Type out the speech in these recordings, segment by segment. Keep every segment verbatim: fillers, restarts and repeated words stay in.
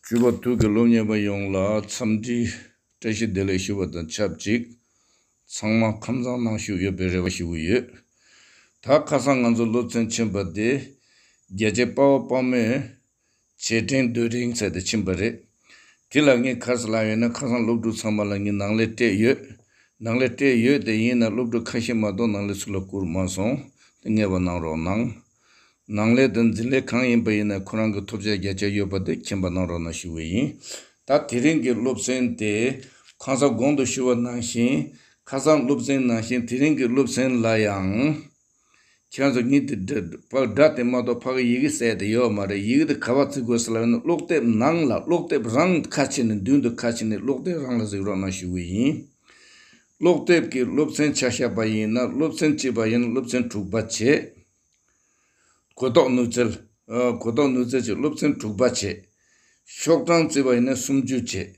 སྤྲུལ་པ་ཐུགས་ཀྱི་སློབ་གཉེར་པ་ཡོངས་ལ་འཚམས་འདྲི་བཀྲ་ཤིས་བདེ་ལེགས་ཞུ་བ་དང་ཆབས་ཅིག་ཚང་མ་ཁམས་བཟང་གནང་བཞུགས་ཡོད་པའི་རེ་བ་ཞུ་གི་ཡོད། ད་ཁ་སང་ང་ཚོ་སློབ་ཚན་ཕྱིན་པ་དེ་རྒྱལ་གཅེས་དཔའ་བོ་དཔའ་མོའི་རྗེས་དྲན་དུས་དྲན་ཟེར་ཏེ་ཕྱིན་པ་རེད། དེ་ལ་ངས་ག་རེ་ལབ་ཡོད་ན། ཁ་སང་སློབ་ཕྲུག་ཚང་མ་ལ་ངས་ནང་ལས་སྤྲད་ཡོད། ནང་ལས་སྤྲད་ཡོད་དེ། ཡིན་ན་སློབ་ཕྲུག་ཁ་ཤས་མ་གཏོགས་ནང་ལས་ཚུར་ལ་བསྐུར་མ་སོང་། དེ་ངེས་པ་གནང་རོགས་གནང་། ནང་ལས་དང་འཛིན་ལས་གང་ཡིན་པ་ཡིན་ན་ཁོ་རང་གི་ཐོབ་ཆ་བརྒྱ་ཆ་ཡོད་པ་དེ་མཁྱེན་པ་གནང་རོགས་གནང་ཞུ་གི་ཡིན། ད་དེ་རིང་གི་སློབ་ཚན་དེ་ཁ་སང་གོང་དུ་ཞུ་བ་ནང་བཞིན། ཁ་སང་སློབ་ཚན་ནང་བཞིན་དེ་རིང་གི་སློབ་ཚན་ལ་ཡང་ཁྱེད་རང་ཚོ་ངས་དེ་འདྲ་ཕ་སྒྲ་དེ་མ་གཏོགས་ཕ་གི་ཡི་གེ་གསལ་དེ་ཡོད་མ་རེད། ཡི་གེ་དེ་ག་པར་བརྩི་དགོས་ཟེར་ལབ་ན། ཀློག་དེབ་ནང་ལ། ཀློག་དེབ་རང་ཁ་ཕྱེ་ནས། མདུན་དུ་ཁ་ཕྱེ་ནས་ཀློག་དེབ་རང་ལ་གཟིགས་རོགས་གནང་ཞུ་གི་ཡིན། ཀློག་དེབ་ཀྱི་སློབ་ཚན་ཆ་བཞག་པ་ཡིན་ན། སློབ་ཚན་གཅིག་པ་ཡིན་ན་སློབ་ཚན་དྲུག་པ་བྱས། གོ་རྟོགས་ནུས་རྩལ། ཨ། གོ་རྟོགས་ནུས་རྩལ་གྱི་སློབ་ཚན་དྲུག་པ་བྱས། ཤོག་གྲངས་བརྩིས་པ་ཡིན་ན་སུམ་ཅུ་བྱས།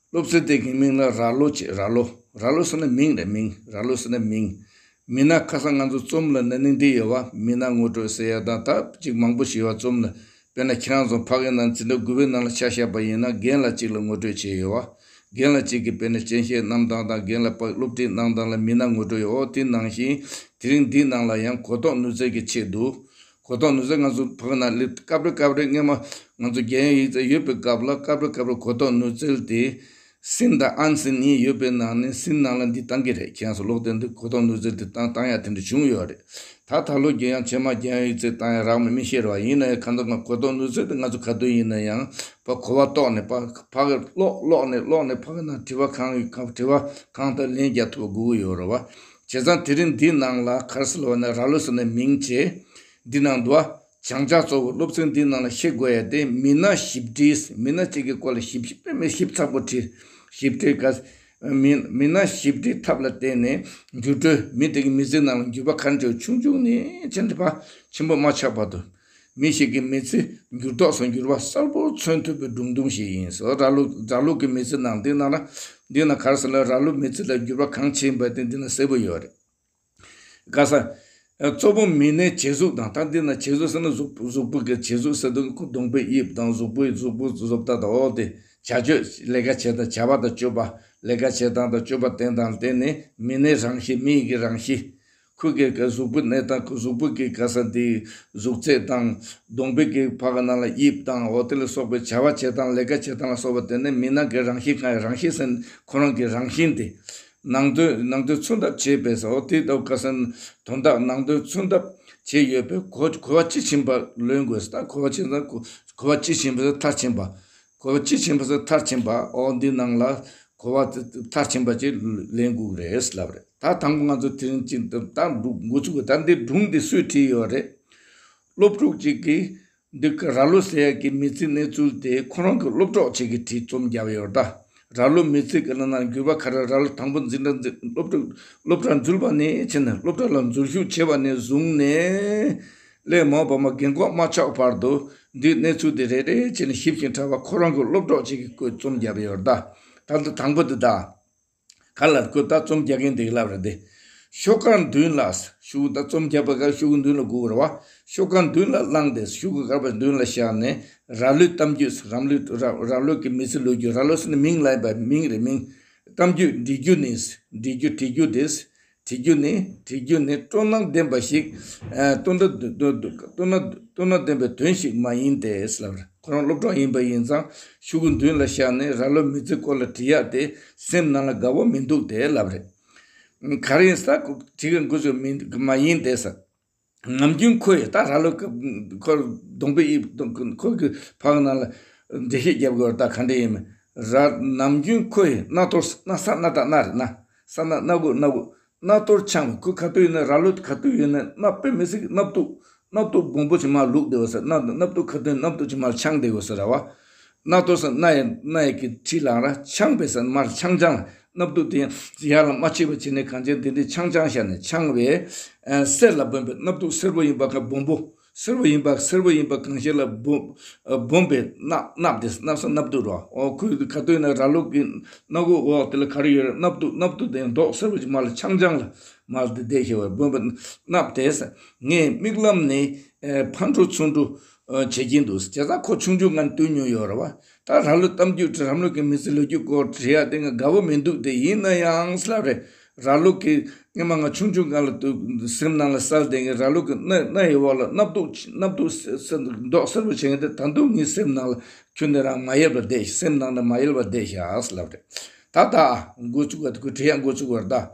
སློབ་ཚན་དེ་གི་མིང་ལ་ར་ལོ་བྱས། ར་ལོ། ར་ལོ་ཟེར་ན་མིང་རེད། མིང་། ར་ལོ་ཟེར་ན་མིང་། མི་སྣ། ཁ་སང་ང་ཚོ་རྩོམ་ལ་ན་ནིང་འདི་ཡོད་པ། མི་སྣ་ངོ་སྤྲོད་ཟེར་ཡ་དང་། ད་ཅིག་མང་པོ་ཞིག་ཡོད་པ། རྩོམ་ལ། དཔེར་ན་ཁྱེད་རང་ཚོ་ཕ་གི་ནང་འཛིན་གྲྭ་དགུ་པའི་ནང་ལ་ཆ་བཞག་པ་ཡིན་ན། རྒན་ལགས་གཅིག་ལ་ངོ་སྤྲོད་བྱས་ཡོད་པ། རྒན་ལགས་གཅིག་གིས་དཔེར་ན་སྐྱེས་མཆེད་རྣམས་དང་དང་། རྒན་ལགས་ཕ་སློབ་ཁྲིད་གནང་སྟངས་ལ་མི་སྣ་ངོ་སྤྲོད་ཡོད། འོ་དེ་ནང་བཞིན་དེ་རིང་འདིའི་ནང་ལ་ཡང་གོ་རྟོགས་ནུས་རྩལ་གྱི་ཆེད་དུ། གོ་རྟོགས་ནུས་རྩལ་ང་ཚོ་ཕ་གི་ནང་སླེབས་སྐབས་རེ་སྐབས་རེ། སྔོན་མ་ང་ཚོ་རྒྱལ་ཡོངས་ཡིག་ཚད་ཡོད་པའི་སྐབས་ལ། སྐབས་རེ་སྐབས་རེ་གོ་རྟོགས་ནུས་རྩལ་དེ་སིན་དང་ཨན་སིན་གཉིས་ཡོད་པའི་ནང་ནས་སིན་ནང་ལ་འདི་བཏང་གི་རེད། ཁྱེད་རང་ཚོ་ཀློག་དེབ་འདི་གོ་རྟོགས་ནུས་རྩལ་དེ་བཏང་བཏང་ཡ་དེ་འདྲ་བྱུང་ཡོད་རེད། ད་ད་ལོ་རྒྱལ་ཡོངས། རྗེས་མ་རྒྱལ་ཡོངས་ཡིག་ཚད་བཏང་ཡ་རག་མེད་མི་ཤེས་རེད་པ། ཡིན་ན་ཡང་གང་ལྟར་ང་གོ་རྟོགས་ནུས་རྩལ་དེ་ང་ཚོ་ག་དུས་ཡིན་ན་ཡང་ཕ་གོ་བ་རྟོགས་ནས། ཕ་ཕ་གི་ཀློག་ཀློག་ནས་ཀློག་ནས་ཕ་གི་ནང་དྲི་བ་གང་ཡོད་གང་། དྲི་བ་གང་ལྟར་ལན་རྒྱག་ཐུབ་པ་དགོས་ཀྱི་ཡོད་རེད་པ། བྱས་ཙང་དེ་རིང་འདིའི་ནང་ལ་ག་རེ་ཟེར་ལབ་ན། ར་ལོ་ཟེར་ན་མིང་བྱས། འདི་ནང་དུ་བ། སྦྱང་བྱ་གཙོ་བོ། སློབ་ཚན་འདིའི་ནང་ལ་ཤེས་དགོས་ཡ་དེ་མི་སྣ་ཞིབ་འབྲི། མི་སྣ་གཅིག་གི་སྐོར་ལ་ཞིབ་ཞིབ་དཔེ་མི་ཞིབ་ཚགས་པོ་བྲིས། ཞིབ་ཕྲའི་སྐབས། མི་མི་སྣ་ཞིབ་འབྲིའི་ཐབས་ལ་བརྟེན་ནས་འགྱུར་འགྲོས། མི་དེ་གི་མི་ཚེའི་ནང་ལ་འགྱུར་བ་ག་འདྲ། ཆུང་ཆུང་ནས་བྱས་ནས་ཕར་ཆེན་པོ་མ་ཆགས་བར་དུ། མི་ཞིག་གི་མི་ཚེ་འགྱུར་ལྡོག་སོགས་འགྱུར་བ་གསལ་པོ་མཚོན་ཐུབ་པའི་སྒྲུང་ཐུང་ཞིག་ཡིན་ཟེར། ར་ལོ། ར་ལོ་གི་མི་ཚེ་ནང་། འདི་ནང་ལ། འདི་ན་ག་རེ་ཟེར་ལབ། ར་ལོ་མི་ཚེ་ལ་འགྱུར་བ་གང་ཕྱིན་པ་དེ་འདི་ན་གསལ་པོ་ཡོད་རེད། ག་ས། ཨ། གཙོ་བོ་མི་སྣའི་བྱད་གཟུགས་དང་། ད་འདི་ན་བྱད་གཟུགས་ཟེར་ན་གཟུགས་གཟུགས་པོ་གི་བྱད་གཟུགས་ཟེར་དུས། ཁོ་གདོང་པའི་དབྱིབས་དང་། གཟུགས་པོའི་གཟུགས་པོ་བཟོ་ལྟ་དང་། འོ་དེ་བྱ་སྤྱོད། ལས་ཀ་བྱེད་སྟངས། བྱ་བ་དང་སྤྱོད་པ། ལས་ཀ་བྱེད་སྟངས་དང་སྤྱོད་པ་དེ་དང་བརྟེན་ནས་མི་སྣའི་རང་བཞིན། མི་ཡི་གི་རང་བཞིན། ཁོ་གི་གཟུགས་པོའི་གནས་སྟངས། ཁོ་གཟུགས་པོ་གི་ག་ས། འདི་གཟུགས་ཚད་དང་། གདོང་པའི་གི་ཕ་གི་ནང་ལ་དབྱིབས་དང་། འོ་དེ་ལ་སོགས་པའི་བྱ་བ་བྱེད་སྟངས། ལས་ཀ་བྱེད་སྟངས་ལ་སོགས་པ་དེ་ནི་མི་སྣ་གི་རང་བཞིན། གང་ཡིན། རང་བཞིན་ཟེར་ན་ཁོ་རང་གི་རང་བཞིན་དེ། ནང་དོན། ནང་དོན་མཚོན་ཐབས་བྱས་པས་སོ། དེ་ལྟ་བུ་ག་ས་དོན་དག་ནང་དོན་མཚོན་ཐབས་བྱས་ཡོད་པས་གོ་གོ་བ་དཔྱིས་ཕྱིན་པ་ལོན་དགོས། ད་གོ་བ་དཔྱིས་ཕྱིན། གོ་གོ་བ་དཔྱིས་ཕྱིན་པ་ཟེར་མཐར་ཕྱིན་པ། གོ་བ་དཔྱིས་ཕྱིན་པ་ཟེར་མཐར་ཕྱིན་པ། འོ་འདི་ནང་ལ་གོ་བ་མཐར་ཕྱིན་པ་ཅིག་ལེན་དགོས་རེད་ལབ་རེད། ད་དང་པོ་ང་ཚོ་དེ་རིང་ཅིག་ད་འགོ་ཚུགས་དགོས། ད་འདི་སྒྲུང་འདི་སུས་བྲིས་ཡོད་རེད། སློབ་ཕྲུག་ཅིག་གིས། འདི་གི་ར་ལོ་ཟེར་ཡག་གི་མི་ཚེའི་གནས་ཚུལ་དེ་ཁོ་རང་གི་སློབ་གྲོགས་ཅིག་གིས་བྲིས། རྩོམ་བརྒྱབ་ཡོད་རེད་ད། ར་ལོ་མི་ཚེ་གི་ནང་ན་འགྱུར་བ་ག་རེ། ར་ལོ་དང་པོ་འཛིན་གྲྭ་འཛིན། སློབ་གྲྭ། སློབ་གྲྭ་འཛུལ་བ་ནས་བྱས་ནས། སློབ་གྲྭ་ལ་འཛུལ་ཞུགས་བྱས་པ་ནས་བཟུང་ནས། སླད་མ་འོངས་པ་མ་རྒན་འཁོགས་མ་ཆགས་བར་དུ་འདིའི་གནས་ཚུལ་དེ་རེ་རེ་བྱས་ནས་ཞིབ་ཅིང་ཕྲ་བ་ཁོ་རང་གི་སློབ་གྲོགས་ཅིག་གིས་བཀོད། རྩོམ་བརྒྱབ་ཡོད་རེད་ད། ད་འདི་དང་པོ་འདི་ད། ག་ལ་ཁོ་ད་རྩོམ་རྒྱག་མཁན་དེ་གིས་ལབ་རེད་དེ། ཤོག་གྲངས་མདུན་ལ། ཤོག་ད་རྩོམ་རྒྱག་པའི་སྐབས་ཤོག་གུ་མདུན་ལ་དགོས་རེད་པ། ཤོག་གྲངས་མདུན་ལ་བླངས་ཏེ། ཤོག་གུ་དཀར་པོ་མདུན་ལ་བཞག་ནས། ར་ལོའི་གཏམ་རྒྱུད། ར་ལོའི། ར་ར་ལོ་གི་མི་ཚེའི་ལོ་རྒྱུས། ར་ལོ་ཟེར་ན་མིང་ལ་ཡིན་པ། མིང་རེད། མིང་། གཏམ་རྒྱུད་འབྲི་རྒྱུ་ནི། འབྲི་རྒྱུ། བྲི་རྒྱུ་དེ། བྲི་རྒྱུ་ནི། བྲི་རྒྱུ་ནི་སྤྲོ་སྣང་ལྡན་པ་ཞིག་ཨ། སྤྲོ་སྣང་། སྤྲོ་སྣང་། སྤྲོ་སྣང་ལྡན་པའི་དོན་ཞིག་མ་ཡིན་ཏེ་ལབ་རེད། ཁོ་རང་སློབ་གྲོགས་ཡིན་པ་ཡིན་ཙང་། ཤོག་གུ་མདུན་ལ་བཞག་ནས་ར་ལོ་མི་ཚེའི་སྐོར་ལ་བྲི་ཡག་དེ་སེམས་ནང་ལ་དགའ་བོ་མི་འདུག་སྟེ་ལབ་རེད། ག་རེ་ཡིན་ཟེར། བྲི་གི་འགོ་ཚུགས་མི་མ་ཡིན་ཏེ་ཟེར། ནམ་རྒྱུན་ཁོ་ཡིས། ད་ར་ལོ་གི་ཁོ་གདོང་པའི་དབྱིབས། ཁོ་གི་ཕ་གི་ནང་ལ་འགྲེལ་བཤད་རྒྱབ་དགོས་རེད། ད་ག་འདྲ་ཡིན་མིན། ར། ནམ་རྒྱུན་ཁོ་ཡིས། སྣ་ཐོར། སྣ། ས་སྣ་བཏགས་སྣ་རེད། སྣ། ས་སྣ། སྣ་དགུ། སྣ་དགུ། སྣ་ཐོར་འཆང་བའི། ཁོ་ག་དུས་ཡིན་ན། ར་ལོ་ག་དུས་ཡིན་ན་སྣ། དཔེ་མི་སྲིད་སྣབས་ཏོག་སྣབས་ཏོག་སྦོམ་པོ་ཅིག་མར་བླུགས་བསྡད་པ་ཟེར། སྣ། སྣབས་ཏོག་ག་དུས་སྣབས་ཏོག་ཅིག་མར་འཆང་བསྡད་པ་ཟེར་ར་བ། སྣ་ཐོར་ཟེར་སྣ་ཡི། སྣ་ཡི་གི་ཁྲིད་ལ་ར། འཆང་བའི་ཟེར་མར་འཆང་འཆང་། སྣབས་ཏོག་དེ་ཡར་ལ་མ་མཆེད་པ་བྱས་ནས་གང་ཅི་དེ་འདྲའི་འཆང་འཆང་བྱས་ནས། འཆང་བའི། ཨ། གསེར་ལ་སྦོམ་པའི། སྣབས་ཏོག་སེར་པོ་ཡིན་པ་ག་སྦོམ་པོ། སེར་པོ་ཡིན་པ། སེར་པོ་ཡིན་པ་གང་ཞིག་ལ་སྦོམ། ཨ། སྦོམ་པའི་སྣབས། སྣབས་དེ། སྣབས་ཟེར་སྣབས་ཏོག་ར། ཨོ། ཁོའི་ག་དུས་ན་ར་ལོ་གི་སྣ་སྒོ་འོག་དེ་ལ་ག་རེ་ཡོད་རེད། སྣབས་ཏོག་སྣབས་ཏོག་དེ་མདོག་སེར་པོ་ཅིག་མར་ལ་འཆང་འཆང་ལ་མར་དེ་བསྡད་བཞག་པ། སྦོམ་པའི་སྣབས་དེ་ཟེར། ངའི་མིག་ལམ་ནི། ཨ། ཕར་འགྲོ་ཚུར་འགྲོ། བྱེད་ཀྱིན་འདུག་བྱས་ཙང་ཁོ་ཆུང་ཆུང་སྒང་བསྟུན་མྱོང་ཡོད་རེད་བ། ད་ར་ལུག་གཏམ་རྒྱུད་ར་ལུག་གི་མི་ཚེ་ལོ་རྒྱུས་སྐོར་དྲི་ཡ་དེ་ང་དགའ་བོ་མི་འདུག་དེ་ཡིན་ན་ཡང་ལབ་རེད། ར་ལུག་གི་སྔོན་མ་ང་ཆུང་ཆུང་སྒང་ལ་དུ་སེམས་ནང་ལ་གསལ་བསྡད་མཁན་ར་ལུག་གི་སྣ་སྣ་ཡི་འོག་ལ་སྣབས་དུག་སྣབས་དུག་སེ་སེ་མདོག་སེར་པོ་བྱེད་མཁན་དེ་ད་དུང་ངའི་སེམས་ནང་ལ་ཁྱོན་ནས་རང་མ་ཡལ་བར་བསྡད་ཤག་སེམས་ནང་ནས་མ་ཡལ་བར་བསྡད་ཤག་ལབ་རེད། ད་ད་འགོ་བཙུགས་པ་དེ་ཁོས་དྲི་ཡ་འགོ་བཙུགས་པ་རེད་ད།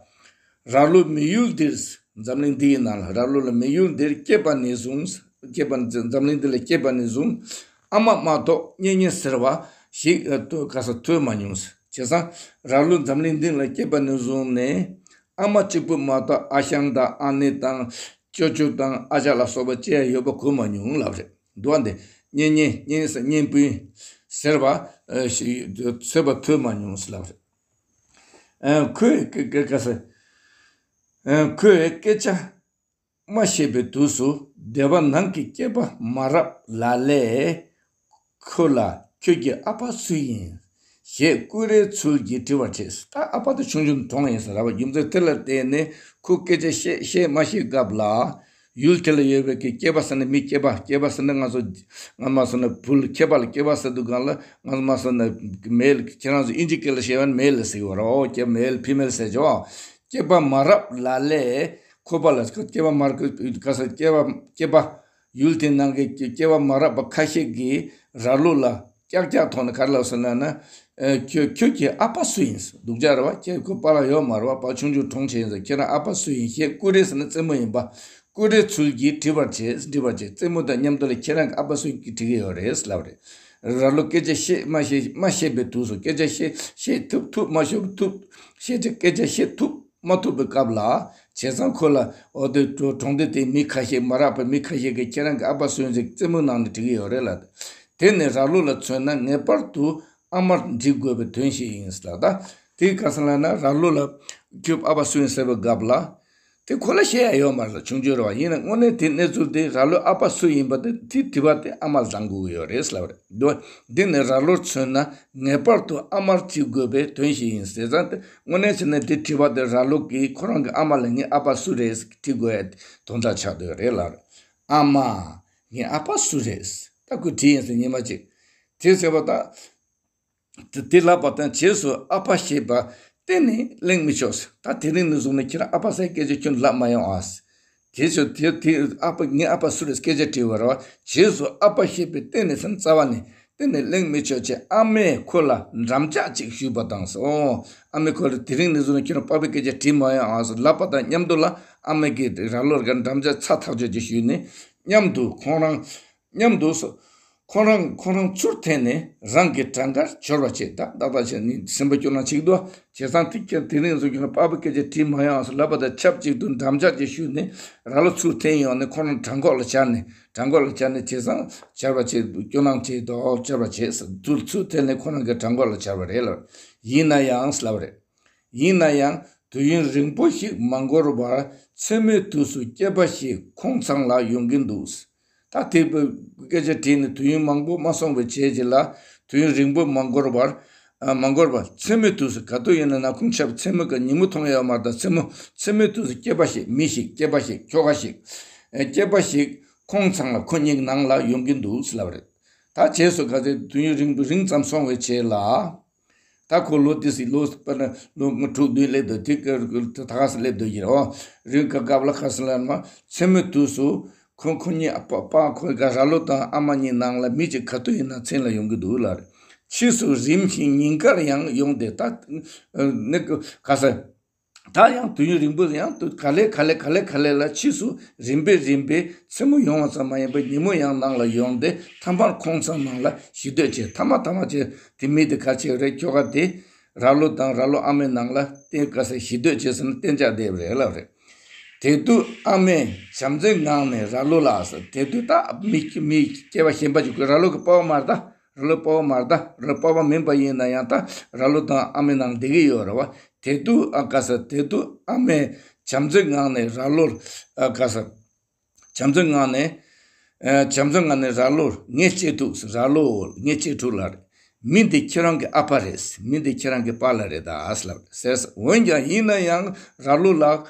ར་ལུག་མི་ཡུལ་འདིར། འཛམ་གླིང་འདིའི་ནང་ལ་ར་ལུག་ལ་མི་ཡུལ་འདིར་སྐྱེས་པ་ནས་བཟུང་། སྐྱེས་པ་འཛམ་གླིང་འདི་ལ་སྐྱེས་པ་ནས་བཟུང་། ཨ་མ་མ་གཏོགས་གཉེན་ཉེ་ཟེར་བ་ཞིག་ཨ་ཐོས་ག་ས་ཐོས་མ་མྱོང་། བྱས་ཙང་ར་ལུག་འཛམ་གླིང་འདི་ལ་སྐྱེས་པ་ནས་བཟུང་ནས་ཨ་མ་གཅིག་པུ་མ་གཏོགས་ཨ་ཞང་དང་ཨ་ནེ་དང་ཅོ་ཅོ་དང་ཨ་ཅག་ལ་སོགས་པ་ཅི་ཡང་ཡོད་པ་གོ་མ་མྱོང་ལབ་རེད། འདུག་བ་འདི་གཉེན་ཉེ་གཉེན་ས་གཉེན་སྤུན་ཟེར་བ་ཨ་ཞིག་ཚོས་པ་ཐོས་མ་མྱོང་ལབ་རེད། ཨ་ཁོས་ཀ་ཀ་ཀ་ས་ཨ་ཁོས་སྐད་ཆ་མ་བཤད་པའི་དུས་སུ་སྡེ་པ་ནང་གི་སྐྱེས་པ་མ་རབས་ལ་ལས་ཁོ་ལ་ཁྱོད་ཀྱི་ཨ་ཕ་སུ་ཡིན་ཞེས་ཀུ་རེའི་ཚུལ་གྱིས་དྲི་བར་བྱེད། ད་ཨ་ཕ་དེ་ཆུང་ཆུང་གྲོངས་ཡིན་ཟེར་ར་བ། རྒྱུ་མཚན་དེ་ལ་བརྟེན་ནས་ཁོ་སྐད་ཆ་བཤད་བཤད་མ་བཤད་སྐབས་ལ། ཡུལ་དེ་ལ་ཡོད་པའི་གི་སྐྱེས་པ་ཟེར་ན་མི་སྐྱེས་པ། སྐྱེས་པ་ཟེར་ན་ང་ཚོ་ང་མ་ཟེར་ན་བུ་ལ་སྐྱེས་པ་ལ་སྐྱེས་པ་ཟེར་དུས་སྒང་ལ་ང་ཚོ་མ་ཟེར་ན་མེལ། ཁྱེད་རང་ཚོ་དབྱིན་ཇི་སྐད་ལ་བཤད་པ་ན་མེལ་ཟེར་གི་ཡོད་རེད། ཨོ་སྐྱེས་མེལ་ཕི་མེལ་ཟེར་ཅོ། སྐྱེས་པ་མ་རབས་ལ་ལས་ཁོ་པ་ལ་སྐྱེས་པ་མ་རབས་ག་ས་སྐྱེས་པ་སྐྱེས་པ་ཡུལ་དེ་ནང་གི་སྐྱེས་པ་མ་རབས་པ་ཁ་ཤས་ཀྱིས་ར་ལུག་ལ་ཀྱག་ཀྱག་ཐོག་ནས་ག་རེ་ལབ་སོང་ལབ་ན། ཨ་ཁྱོད་ཁྱོད་ཀྱི་ཨ་ཕ་སུ་ཡིན། སྡུག་ཅག་རེད་བ། ཁྱེད་ཁོ་པཱ་ལགས་ཡོད་མ་རེད་བ། པཱ་ཆུང་ཆུང་གྲོངས་བྱས་ཡིན་ཟེར། ཁྱེད་རང་ཨ་ཕ་སུ་ཡིན་ཞེས་ཀུ་རེ་ཟེར་ན་རྩེད་མོ་ཡིན་པ། ཀུ་རེའི་ཚུལ་གྱིས་དྲི་བར་བྱེད། འདྲི་བར་བྱེད། རྩེད་མོ་དང་མཉམ་དུ་ལ་ཁྱེད་རང་གི་ཨ་ཕ་སུ་ཡིན་དྲི་གི་ཡོད་རེད་ལབ་རེད། ར་ལུག་སྐད་ཆ་བཤད་མ་བཤད་མ་བཤད་པའི་དུས་སུ་སྐད་ཆ་བཤད་བཤད་ཐུབ་ཐུབ་མ་ཤོབ་ཐུབ་བཤད་ཀྱི་སྐད་ཆ་བཤད་ཐུབ་མ་ཐུབ་པའི་སྐབས་ལ། བྱས་ཙང་ཁོ་ལ་འོ་དེ་གྲོང་སྡེ་དེའི་མི་ཁ་ཤས་མ་རབས་པའི་མི་ཁ་ཤས་ཀྱིས་ཁྱེད་རང་གི་ཨ་ཕ་སུ་ཡིན་ཟེར་རྩེད་མོའི་ནང་ནས་དྲི་གི་ཡོད་རེད་ལབ། དེ་ནི་ར་ལུག་ལ་མཚོན་ན་ངེས་པར་དུ་ཨ་མར་འདྲི་དགོས་པའི་དོན་ཞིག་ཡིན་ལ། ད་དེ་ག་ས་ལབ་ན་ར་ལུག་ལ་ཁྱོད་ཨ་ཕ་སུ་ཡིན་ཟེར་བའི་སྐབས་ལ། དེ་ཁོ་ལ་བཤད་ཡ་ཡོད་མ་རེད། ཆུང་ཆུང་རེད་བ། ཡིན་ན་དངོས་གནས་དེ་གནས་ཚུལ་དེ་ར་ལུག་ཨ་ཕ་སུ་ཡིན་པ་དེ་དེ་དྲི་བ་དེ་ཨ་མ་ལ་བཏང་དགོས་ཀྱི་ཡོད་རེད་ལབ་རེད་འདུག་འདི་ནི་ར་ལུག་མཚོན་ན་ངེས་པར་དུ་ཨ་མར་དྲི་དགོས་པའི་དོན་ཞིག་ཡིན་ཟེར་ཙང་། དེ་དངོས་གནས་བྱས་ན་དེ་དྲི་བ་དེ་ར་ལུག་གིས་ཁོ་རང་གི་ཨ་མ་ལ་ངའི་ཨ་ཕ་སུ་རེད་དྲི་དགོས་ཡ་དོན་དག་ཆགས་བསྡད་ཡོད་རེད་ལབ་རེད། ཨ་མ། ངའི་ཨ་ཕ་སུ་རེད། ད་ཁོས་དྲིས་ཡིན་ཟེར་ཉི་མ་གཅིག་དེ་ཟེར་བ་དང་། དེ་དེ་ལབ་པ་དང་རྗེས་སུ་ཨ་ཕ་ཞེས་པ་གཏན་ནས་གླེང་མི་ཆོག་ཟེར། ད་དེ་རིང་ནས་བཟུང་ནས་ཁྱེད་རང་ཨ་ཕ་ཟེར་སྐད་ཆ་ཁྱོད་ལབ་མ་ཡོང་ཨ་ཟེར། དེ་ཚོ་དེ་དེ་ཨ་ཕ་ངའི་ཨ་ཕ་སུ་རེད་སྐད་ཆ་དྲིས་པ་རེད་བ། རྗེས་སུ་ཨ་ཕ་ཞེས་པའི་གཏན་ནས་སེམས་རྩ་བ་ནས་གཏན་ནས་གླེང་མི་ཆོག་ཅེས་ཨ་མས་ཁོ་ལ་འགྲམ་ལྕག་ཅིག་གཞུས་པ་དང་ཟེར། ཨོ། ཨ་མས་ཁོ་ལ་དེ་རིང་ནས་བཟུང་ནས་ཁྱོད་རང་ཨ་ཕའི་སྐད་ཆ་དྲིས་མ་ཡོང་ཨ་ཟེར་ལབ་པ་དང་མཉམ་དུ་ལ་ཨ་མས་ཀྱིས་ར་ལུག་ལ་འགྲམ་ལྕག་ཚ་ཐག་ཆོད་ཅིག་གཞུས་ནས་མཉམ་དུ་ཁོང་རང་མཉམ་དུ་སོ། ཁོ་རང་ཁོ་རང་ཚུར་འཐེན་ནས་རང་གི་བྲང་ཁར་འབྱོར་བ་བྱས། ད་ཏག་ཏག་བྱས་ནས་སེམས་པ་སྐྱོ་སྣང་བྱེད་ཀྱི་འདུག་བྱས་ཙང་དེ་ཁྱེད་དེ་རིང་བཟོ་ཁྱོད་ལ་ཨ་ཕའི་སྐད་ཆ་དྲིས་མ་ཡོང་ཟེར་ལབ་པ་དང་ཆབས་ཅིག་ཏུ་འགྲམ་ལྕག་ཅིག་གཞུས་ནས་ར་ལུག་ཚུར་འཐེན་ཡོང་ནས་ཁོ་རང་བྲང་ཁོག་ལ་འབྱར་ནས་བྲང་ཁོག་ལ་འབྱར་ནས་བྱས་ཙང་འབྱར་བ་བྱས་སྐྱོ་སྣང་བྱེད་དོ་འབྱོར་བ་བྱས་ཟེར་ཚུར་ཚུར་འཐེན་ནས་ཁོ་རང་གི་བྲང་ཁོག་ལ་འབྱར་བ་རེད་ལབ། ཡིན་ན་ཡང་ཟེར་ལབ་རེད། ཡིན་ན་ཡང་དུས་ཡུན་རིང་པོ་ཞིག་མ་འགོར་བར་མཚན་མོའི་དུས་སུ་སྐྱེས་པ་ཞིག་ཁོང་ཚང་ལ་ཡོང་གིན་འདུག་ད་དེ་སྐད་ཆ་དྲིས་ནས་དུས་ཡུན་མང་པོ་མ་སོང་བའི་རྗེས་ཀྱི་ལ། དུས་ཡུན་རིང་པོ་མ་འགོར་བར། ཨ་མ་འགོར་བར་མཚན་མོའི་དུས་སུ་ག་དུས་ཡིན་ན་ན་ཁོང་ཆབ་མཚན་མོ་ག་ཉིན་མོ་མཐོང་ཡོད་མ་རེད། ད་མཚན་མོ་མཚན་མོའི་དུས་སུ་སྐྱེས་པ་ཞིག་མི་ཞིག་སྐྱེས་པ་ཞིག་ཁྱོ་ག་ཞིག་ཨེ་སྐྱེས་པ་ཞིག་ཁོང་ཚང་ལ་ཁོ་གཉིས་ནང་ལ་ཡོང་གིན་འདུག་ཟེར་ལབ་རེད། ད་རྗེས་སུ་ག་ཚོད་དུས་ཡུན་རིང་རིང་ཙམ་སོང་བའི་རྗེས་ལ། ད་ཁོ་ལོ་དེ་སི་ལོ་དཔེར་ན་ལོ་ངོ་དྲུག་བདུན་སླེབས་འདུག་དེ་ཀ་ད་ག་སེ་སླེབས་འདུག་ཡིན་རོ། རིང་ག་སྐབས་ལ་ཁ་སང་ལ་མ་མཚན་མོའི་དུས་སུ་ཁོ་ཁོ་གཉིས་ཨ་ཕ་ཕ་ཁོ་ག་ར་ལོ་དང་ཨ་མ་གཉིས་ནང་ལ་མི་གཅིག་ག་དུས་ཡིན་ན་མཚན་ལ་ཡོང་གི་འདུག་ལ། ཕྱིས་སུ་རིམ་བཞིན་ཉིན་དཀར་ཡང་ཡོང་སྟེ་ད་ནི་ག་ས། ད་ཡང་དུས་ཡུན་རིང་པོ་ཡང་དུ་ག་ལེ་ག་ལེ་ག་ལེ་ག་ལེ་ལ་ཕྱིས་སུ་རིམ་པས་རིམ་པས་མཚན་མོ་ཡོང་བ་ཙམ་མ་ཡིན་པར་ཉིན་མོ་ཡང་ནང་ལ་ཡོང་སྟེ་ཐ་མར་ཁོང་ཚང་ནང་ལ་ཞི་སྡོད་བྱས། ཐ་མ་ཐ་མ་བྱས་དེ་མི་དེ་ག་བྱེད་རེད། ཁྱོ་ག་དེ་ར་ལོ་དང་ར་ལོ་ཨ་མའི་ནང་ལ་བསྟེན་ག་ས་ཞི་སྡོད་བྱས་ཟེར་ན་གཏན་འཇགས་བསྡད་པ་རེད་ལབ་རེད། དེ་དུས་ཨ་མས་བྱམས་བརྩེའི་ངང་ནས་ར་ལོ་ལ་ཟེར། དེ་དུས་ད་མི་མི་སྐྱེ་བ་གཞན་པ་ཅིག་ཁོས་ར་ལོ་གི་པ་ཕ་མ་རེད་ད། ར་ལོ་པ་ཕ་མ་རེད་ད། ར་ལོ་པ་ཕ་མིན་པ་ཡིན་ན་ཡང་ད་ར་ལོ་དང་ཨ་མའི་ནང་བསྡད་ཀྱི་ཡོད་རེད་བ། དེ་དུས་ཨ་ག་ས་དེ་དུས་ཨ་མས་བྱམས་བརྩེའི་ངང་ནས་ར་ལོར་ཨ་ག་ས་བྱམས་བརྩེའི་ངང་ནས་ཨ་བྱམས་བརྩེའི་ངང་ནས་ར་ལོར་ངས་གཅེས་ཐུབ་ཟེར། ར་ལོ་ངས་གཅེས་ཐུབ་ལ་རེད། མི་འདི་ཁྱེད་རང་གི་ཨ་ཕ་རེད། མི་འདི་ཁྱེད་རང་གི་པཱ་ལགས་རེད་ད་ཟེར་ལབ་ཟེར། འོན་ཀྱང་ཡིན་ན་ཡང་ར་ལོ་ལ་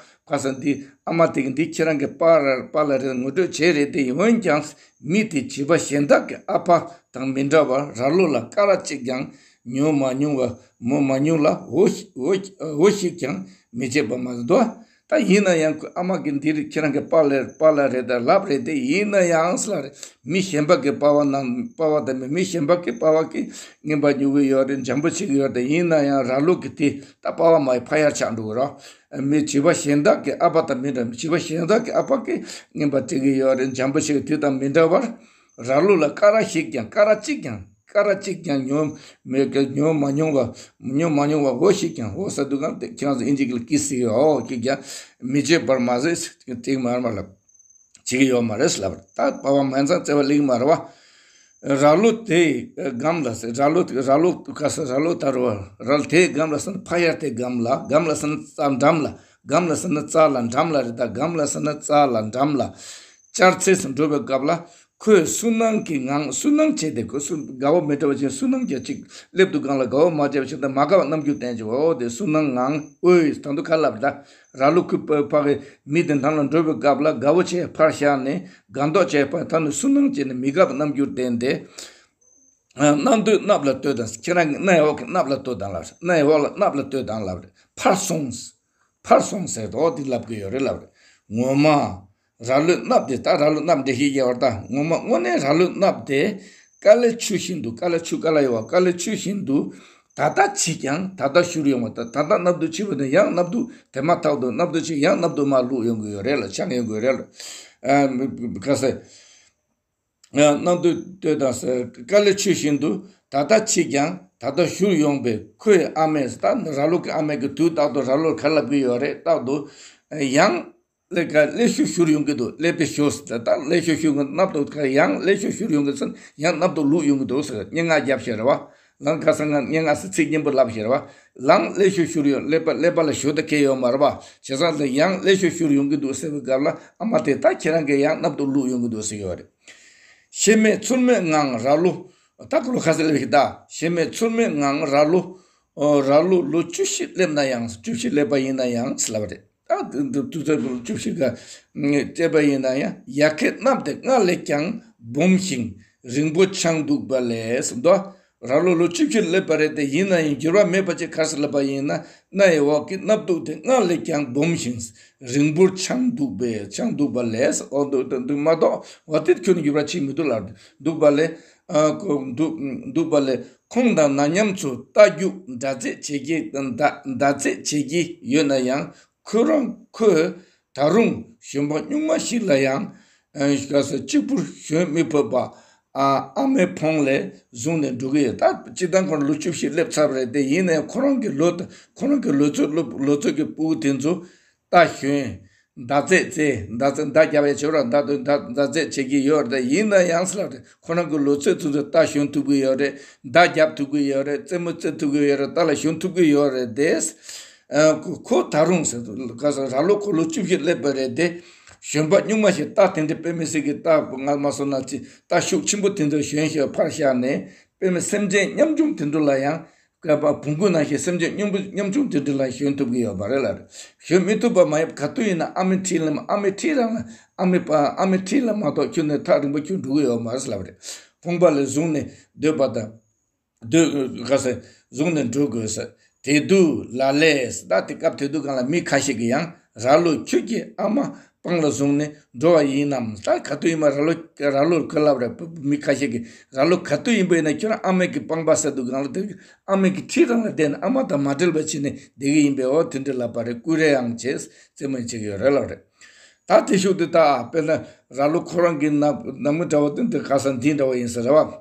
ག་ས་འདི་ ཨ་མ་དེ་གིས་འདི་ཁྱེད་རང་གི་པཱ་ལགས་པཱ་ལགས་རེད། ངོ་སྤྲོད་བྱས་རེད་དེ། འོན་ཀྱང་མི་དེ་བྱིས་པ་གཞན་དག་གི་ཨ་ཕ་དང་མི་འདྲ་བར་ར་ལོ་ལ་སྐད་རགས་གཅིག་ཀྱང་ཉོ་མ་མྱོང་བ་མོ་མ་མྱོང་ལ་འོ་ཞིག་འོ་འོ་ཞིག་ཀྱང་མི་བྱེད་པ་མ་ཟད་དོ། ད་ཡིན་ན་ཡང་ཁོ་ཨ་མ་གིས་འདི་རེད་ཁྱེད་རང་གི་པཱ་ལགས་པཱ་ལགས་རེད་ད་ལབ་རེད་དེ། ཡིན་ན་ཡང་ལབ་རེད། མི་གཞན་པ་གི་པཱ་ལགས་ནང་པཱ་ལགས་དང་མི་མི་གཞན་པ་གི་པཱ་ལགས་ཀྱིས་རྔན་པ་ཉོ་གི་ཡོད་རེད། འཇམ་པོ་བྱེད་ཀྱི་ཡོད་རེད། ཡིན་ན་ཡང་ར་ལོ་གི་དེ་ད་པཱ་ལགས་མ་ཡི་ཕ་ཡར་ཆགས་འགྲོ་གི་རོ། མི་བྱིས་པ་གཞན་དག་གི་ཨ་ཕ་དང་མི་འདྲ། བྱིས་པ་གཞན་དག་གི་ཨ་ཕ་གིས་རྔན་པ་སྤྲད་ཀྱི་ཡོད་རེད། འཇམ་པོ་བྱེད་ཀྱི་དེ་དང་མི་འདྲ་བར་ར་ལོ་ལ་སྐད་རགས་ཤིག་ཀྱང་སྐད་རགས་གཅིག་ཀྱང་སྐད་རགས་གཅིག་ཀྱང་ཉོ་མེད་ཀྱི་ཉོ་མ་མྱོང་བ་ཉོ་མ་མྱོང་བ་འོ་ཞིག་ཀྱང་འོ་ཟེར་དུས་གང་དེ་ཁྱེད་རང་ཚོ་ཨིན་ཇི་གི་ལ་ཀི་སི་ཡོད་འོ་ཞིག་ཀྱང་མི་བྱེད་པར་མ་ཟད་ཅིག་མར་མ་ལབ་བྱེད་ཀྱི་ཡོད་མ་རེད་ལབ། ད་པཱ་ལགས་མ་ཡིན་ཙང་བརྩེ་བ་ལེགས་མ་རེད་བ། ར་ལོ་དེའི་སྒམ་ལ་ཟེར། ར་ལོ་ར་ལོ་ག་ཟེར་ར་ལོ་ད་རོ་ར་ལོ་དེའི་སྒམ་ལ་ཟེར་ན་ཕ་ཡར་དེའི་སྒམ་ལ། སྒམ་ལ་ཟེར་ན་རྩ་འགྲམ་ལ། སྒམ་ལ་ཟེར་ན་རྩ་ལ་འགྲམ་ལ་རེད། ད་སྒམ་ལ་ཟེར་ན་རྩ་ལ་འགྲམ་ལ་བཅར་ཚེ་ཟེར་འགྲོ་བའི་སྐབས་ལ་ཁོས་སུན་སྣང་གི་ངང་སུན་སྣང་བྱས་ཏེ་ཁོས་སུན་དགའ་བོ་མི་འདྲ་བ་ཅན་སུན་སྣང་བྱས་ཅིག་སླེབས་དུས་སྒང་ལ་དགའ་བོ་མ་བྱས་པ་ཅིག་ད་མ་དགའ་བ་རྣམ་འགྱུར་བསྟན་ཅིག་འོ་དེ་སུན་སྣང་ངང་ཨོའི་ད་དུང་ཁ་ལབ་ད། ར་ལོ་ཁོའི་ཕ་གི་མི་དེ་འགྲམ་ལ་འགྲོ་བའི་སྐབས་ལ་དགའ་བོ་བྱས་ཕར་བཞག་ནས་དགའ་མདོག་བྱས་ཕར་ད་ནི་སུན་སྣང་བྱས་ནས་མི་དགའ་བ་རྣམ་འགྱུར་བསྟན་ཏེ། གནམ་དུས་གནབ་ལ་ལྟོས་དང་། ཁྱེད་རང་གི་རྣ་ཡི་འོག་གི་གནབ་ལ་ལྟོས་དང་ལབ་རེད། རྣ་ཡི་འོག་ལ་གནབ་ལ་ལྟོས་དང་ལབ་རེད། ཕར་སོང་། ཕར་སོང་ཟེར་དོ་འདི་ལབ་གི་ཡོད་རེད་ལབ་རེད། ངོ་མ་ར་ལོའི་གནབ་དེ་ད་ར་ལོ་གནབ་འདྲེ་ཤིག་རྒྱལ་བར་ད་ངོ་མ་དངོས་གནས་ར་ལོའི་གནབ་དེ་དཀའ་ལས་ཆུ་བཞིན་དུ། དཀའ་ལས་ཆུ་དཀའ་ལས་ཡོད་བ། དཀའ་ལས་ཆུ་བཞིན་དུ་ད་ལྟ་བྱིས་ཀྱང་ད་ལྟ་བཞུར་ཡོང་བ། ད་ད་ལྟ་གནབ་དུ་བྱིས་པ་དེ་ཡང་གནབ་དུ་དེ་མ་ཐག་ཏུ་གནབ་དུ་བྱིས་ཡང་གནབ་དུ་མར་ལུག་ཡོང་གི་ཡོད་རེད་ལ་ཆགས་ཡོང་གི་ཡོད་རེད་ལ། ཨ་ག་ཟེར། གནམ་དུས་ལྟོས་དང་ཟེར། དཀའ་ལས་ཆུ་བཞིན་དུ་ད་ལྟ་བྱིས་ཀྱང་ད་ལྟ་བཞུར་ཡོང་བའི་ཁོའི་ཨ་མས་ད་ར་ལོ་གི་ཨ་མས་གི་དུས་རྟག་ཏུ་ར་ལོར་ག་ལབ་གི་ཡོད་རེད། རྟག་ཏུ་ཡང་ཀླད་ཀ་ཀླད་ཤུགས་བཞུར་ཡོང་གི་འདུག་ཀླད་པའི་ཤུགས་ད་ཀླད་ཤུགས་བཞུར་གི་གནམ་དུ་ཡང་ཀླད་ཤུགས་བཞུར་ཡོང་གི་ཟེར་ཡང་གནམ་དུ་ལུག་ཡོང་གི་འདུག་ཟེར་སྙན་ངག་བརྒྱབ་ཤེས་རེད་བ། ལང་ཁ་སང་ང་སྙན་ངག་ཟེར་ཚིག་སྙན་པོ་ལབ་ཤེས་རེད་བ། ལང་ཀླད་ཤུགས་བཞུར་ཡོང་ཀླད་པ་ཀླད་པ་ལ་ཞོ་ད་ཁེལ་ཡོད་མ་རེད་བ། བྱས་ཙང་ལ་ཡང་ཀླད་ཤུགས་བཞུར་ཡོང་གི་འདུག་ཟེར་བའི་སྐབས་ལ་ཨ་མ་དེ་ད་ཁྱེད་རང་གིས་ཡང་གནམ་དུ་ལུག་ཡོང་གི་འདུག་ཟེར་གི་ཡོད་རེད། ཤེས་མེད་ཚུལ་མེད་ངང་ར་ལོ། ད་ཁོ་ལོ་ཁ་ཟེར་ལབ་ཤིག་ད། ཤེས་མེད་ཚུལ་མེད་ངང་ར་ལོ། ཨོ་ར་ལོ་ལོ་བཅུ་བཞི་སླེབས་ན་ཡང་བཅུ་བཞི་སླེབས་པ་ཡིན་ན་ཡང་ཟེར་ལབ་པ་རེད། ད་དུས་ཚོད་ལོ་བཅུ་བཞི་ག་སླེབས་པ་ཡིན་ན་ཡང་ཡ་ཁའི་གནབ་དེ་སྔར་ལས་ཀྱང་སྦོམ་ཞིང་རིང་པོ་ཆགས་འདུག་པ་ལས་ཟེར་འདུག་ར་ལོ་ལོ་བཅུ་བཞི་སླེབས་པ་རེད་དེ། ཡིན་ན་ཡང་འགྱུར་བ་མེད་པ་ཅིག་ག་རེ་ཟེར་ལབ་པ་ཡིན་ན། རྣ་ཡི་འོག་གི་གནབ་དུ་དེ་སྔར་ལས་ཀྱང་སྦོམ་ཞིང་རིང་པོར་ཆགས་འདུག་པས་ཆགས་འདུག་པ་ལས་ཨོ་འདུག་འདུག་མ་གཏོགས་འོ་དེ་ཁྱོན་ནས་འགྱུར་བ་ཕྱིན་མི་འདུག་ལབ་འདུག་པ་ལས། ཨ་ཁོ་འདུག་འདུག་པ་ལས་ཁོང་དང་ན་མཉམ་ཚོ་རྟ་རྒྱུག་མདའ་རྩེད་བྱེད་ཀྱི་མདའ་མདའ་རྩེད་བྱེད་ཀྱི་ཡོད་ན་ཡང་ཁོ་རང་ཁོས་ད་རུང་གཞོན་པ་སྨྱུག་མ་ཞིག་ལ་ཡང་ཨ་ག་ས་གཅིག་པུར་ཞོན་མི་ཕོད་པ། ཨ་ཨ་མའི་ཕོངས་ལས་བཟུང་ནས་འགྲོ་གི་ཡོད། ད་སྤྱིར་བཏང་ཁོ་རང་ལོ་བཅུ་བཞི་སླེབས་ཚར་བ་རེད་དེ། ཡིན་ནའི་ཁོ་རང་གི་ལོ་ཁོ་རང་གི་ལོ་ཚོད་ལོ་ལོ་ཚོད་ཀྱི་སྤུ་གུ་དེ་ཚོ་རྟ་ཞོན། མདའ་རྩེད་རྩེད། མདའ་རྩེད་མདའ་རྒྱབ་ཡ་བྱེད་རོགས་མདའ་མདའ་མདའ་རྩེད་བྱེད་ཀྱི་ཡོད་རེད་དེ། ཡིན་ན་ཡང་ཟེར་ལབ་རེད། ཁོ་རང་གི་ལོ་ཚོད་དེ་ཚོ་རྟ་ཞོན་ཐུབ་ཀྱི་ཡོད་རེད། མདའ་རྒྱབ་ཐུབ་ཀྱི་ཡོད་རེད། རྩེད་མོ་རྩེ་ཐུབ་ཀྱི་ཡོད་རེད། རྟ་ལ་ཞོན་ཐུབ་ཀྱི་ཡོད་རེད་དེ། ཨ་ཁོ་ཁོ་ད་རུང་ཟེར་དུས་ག་ས་ར་ལོ་ཁོ་ལོ་བཅུ་བཞི་སླེབས་པ་རེད་དེ། གཞོན་པ་སྨྱུག་མ་ཞིག་རྟ་དེ་འདྲ་དཔེ་མི་སྲིད་ཀྱི་རྟ་ང་མ་སོང་ན་ཅི་རྟ་ཤུགས་ཆེན་པོ་དེ་འདྲ་ཞོན་ཞོན་ཕར་བཞག་ནས་དཔེ་མི་སེམས་ཅན་ཉམ་ཆུང་དེ་འདྲ་ལ་ཡང་སྐབས་བོང་གུ་ནང་བཞིན་སེམས་ཅན་ཉམ་པོ་ཉམ་ཆུང་དེ་འདྲ་ལ་ཞོན་ཐུབ་ཀྱི་ཡོད་མ་རེད་ལབ་རེད། ཞོན་མི་ཐུབ་པ་མ་ཡིན་ག་དུས་ཡིན་ན་ཨ་མའི་འཁྲིས་ལ་ཨ་མའི་འཁྲིས་རང་ལ་ཨ་མའི་པ་ཨ་མའི་འཁྲིས་ལ་མ་གཏོགས་ཁྱོན་ནས་ཐག་རིང་པོ་ཁྱོན་འགྲོ་གི་ཡོད་མ་རེད་ལབ་རེད། ཕོངས་པ་ལས་བཟུང་ནས་སྡོད་པ་དང་། སྡོད་ག་ས་བཟུང་ནས་འགྲོ་དགོས་ས། དེ་དུས་ལ་ལས་ད་དེ་སྐབས་དེ་དུས་སྒང་ལ་མི་ཁ་ཤས་ཀྱིས་ཡང་ར་ལོ་ཁྱོད་ཀྱི་ཨ་མ་པང་ལ་བཟུང་ནས་འགྲོ་བ་ཡིན་ནམ། ད་ག་དུས་ཡིན་མ་ར་ལོ་ར་ལོར་ག་ལབ་རེད། མི་ཁ་ཤས་ཀྱིས་ར་ལོ་ག་དུས་ཡིན་པ་ཡིན་ན་ཁྱོད་རང་ཨ་མའི་གི་པང་པ་ཟེར་དུས་སྒང་ལ་དེ་ཨ་མའི་གི་འཁྲིས་རང་ལ་བསྡད་ནས་ཨ་མ་དང་མ་འབྲལ་བ་བྱས་ནས་བསྡད་ཀྱི་ཡིན་པས། འོ་དེ་འདྲ་ལབ་པ་རེད། ཀུ་རེ་ཡང་བྱས་རྩེད་མོ་བྱེད་ཀྱི་ཡོད་རེད་ལབ་རེད། ད་དེ་ཤུགས་དེ་ད་དཔེར་ན་ར་ལོ་ཁོ་རང་གི་ནང་ནང་མི་འདྲ་བ་དེ་འདི་ག་ས་འདི་འདྲ་བ་ཡིན་ས་རེད་བ།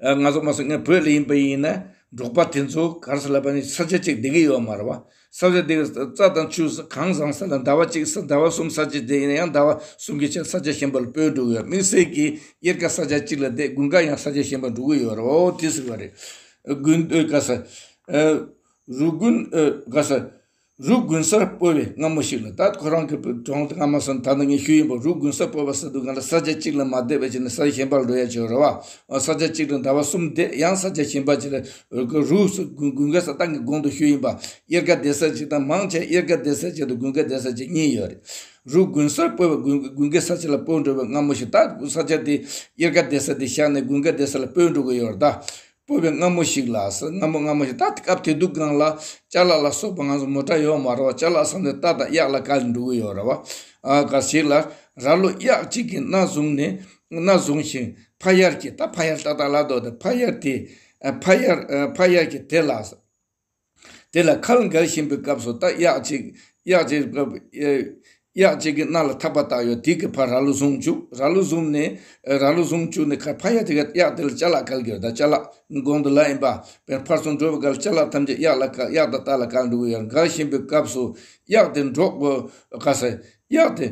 ཨ་ང་ཚོ་མ་སོང་ངས་བོད་ལ་ཡིན་པ་ཡིན་ན་འབྲོག་པ་དེ་ཚོ་ག་རེ་ཟེར་ལབ་པ་ནི་ས་ཆ་གཅིག་བསྡད་ཀྱི་ཡོད་མ་རེད་བ། ས་ཆ་དེ་རྩྭ་དང་ཆུ་གང་བཟང་ས་ལ་ཟླ་བ་གཅིག་ས་ཟླ་བ་གསུམ་ས་ཆ་དེ་ཡིན་ན་ཡང་ཟླ་བ་གསུམ་གྱི་ཆ་ས་ཆ་གཞན་པ་ལ་སྤོས་འགྲོ་གི་ཡོད། དམིགས་བསལ་གྱི་དབྱར་ཁ་ས་ཆ་གཅིག་ལ་བསྡད། དགུན་ཁ་ཡང་ས་ཆ་གཞན་པ་འགྲོ་གི་ཡོད་རེད། འོ་དེ་ཟེར་བ་རེད། དགུན་ཨ་ག་ས་ཨ་རུ་དགུན་ཨ་ག་ས། རུ་དགུན་སར་སྤོ་བའི་སྔ་མོ་ཞིག་ལ། ད་ཁོ་རང་གི་གྲོང་དེ་སྔ་མ་སོང་ད་ནི་ངས་ཞུས་ཡིན་པ། རུ་དགུན་སར་སྤོ་བ་ཟེར་དུས་སྒང་ལ་ས་ཆ་གཅིག་ལ་མ་བསྡད་པ་བྱས་ནས་ས་ཆ་གཞན་པར་འགྲོ་ཡ་བྱོས་ར་བ། ཨ། ས་ཆ་གཅིག་ལ་ཟླ་བ་གསུམ་བསྡད། ཡང་ས་ཆ་གཞན་པ་ཅིག་ལ་རུ་སུ་དགུན་དགུན་ཁ་ས་ཏང་གི་གོང་དུ་ཞུས་ཡིན་པ། དབྱར་ཁ་བསྡད་ས་གཅིག་དང་། མང་ཆེ་དབྱར་ཁ་བསྡད་ས་གཅིག་དང་དགུན་ཁ་བསྡད་ས་གཅིག་གཉིས་ཡོད་རེད། རུ་དགུན་སར་སྤོ་བའི་དགུན་དགུན་ཁའི་ས་ཆ་ལ་སྤོས་འགྲོ་བའི་སྔ་མོ་ཞིག་ད་ས་ཆ་དེ་དབྱར་ཁ་བསྡད་ས་དེ་བཞག་ནས་དགུན་ཁ་བསྡད་ས་ལ་སྤོས་འགྲོ་གི་ཡོད་རེད་ད། སྤོ་བའི་སྔ་མོ་ཞིག་ལ་ཟེར། སྔ་མོ་སྔ་མོ་ཞིག་ད་དེ་སྐབས་དེ་དུས་སྒང་ལ་ཅ་ལག་ལ་སོགས་པ་ང་ཚོ་མོ་ཊ་ཡོད་མ་རེད་བ། ཅ་ལག་ཟེར་ནས་རྟ་དང་གཡག་ལ་བཀལ་འགྲོ་གི་ཡོད་རེད་བ། ཨ། ག་ཞིག་ལ་ར་ལོ་གཡག་གཅིག་གིས་སྣ་བཟུང་ནས། སྣ་བཟུང་ཞིང་ཕ་གཡར་གྱི། ད་ཕ་གཡར་ཏག་ཏག་ལབ་འདུག་ད་ཕ་གཡར་དེ། ཨ། ཕ་གཡར། ཨ། ཕ་གཡར་གྱི་དེ་ལ། དེ་ལ་ཁལ་འགེལ་བཞིན་པའི་སྐབས་སུ། ད་གཡག་ཅིག་གཡག་ཅིག་གཡག་ཅིག་གིས་སྣ་ལ་ཐག་པ་བཏགས་ཡོད། དེ་གིས་ཕར་ར་ལོ་བཟུང་བཅུག་ར་ལོ་བཟུང་ནས། ར་ལོ་བཟུང་བཅུག་ནས་ཁ་ཕ་གཡར་དེ་ག་གཡག་དེ་ལ་ཅ་ལག་བཀལ་གྱི་ཡོད། ད་ཅ་ལག་གོང་དུ་ལབ་ཡིན་པ། དཔེར་ན་ཕར་ཚུར་འགྲོ་བའི་སྐབས་ལ་ཅ་ལག་ཐམས་ཅད་གཡག་ལ་བཀལ། གཡག་དང་རྟ་ལ་བཀལ་འགྲོ་གི་ཡོད། འགེལ་བཞིན་པའི་སྐབས་སུ་གཡག་དེ་འདྲོག་ག་ཟེར། གཡག་དེ་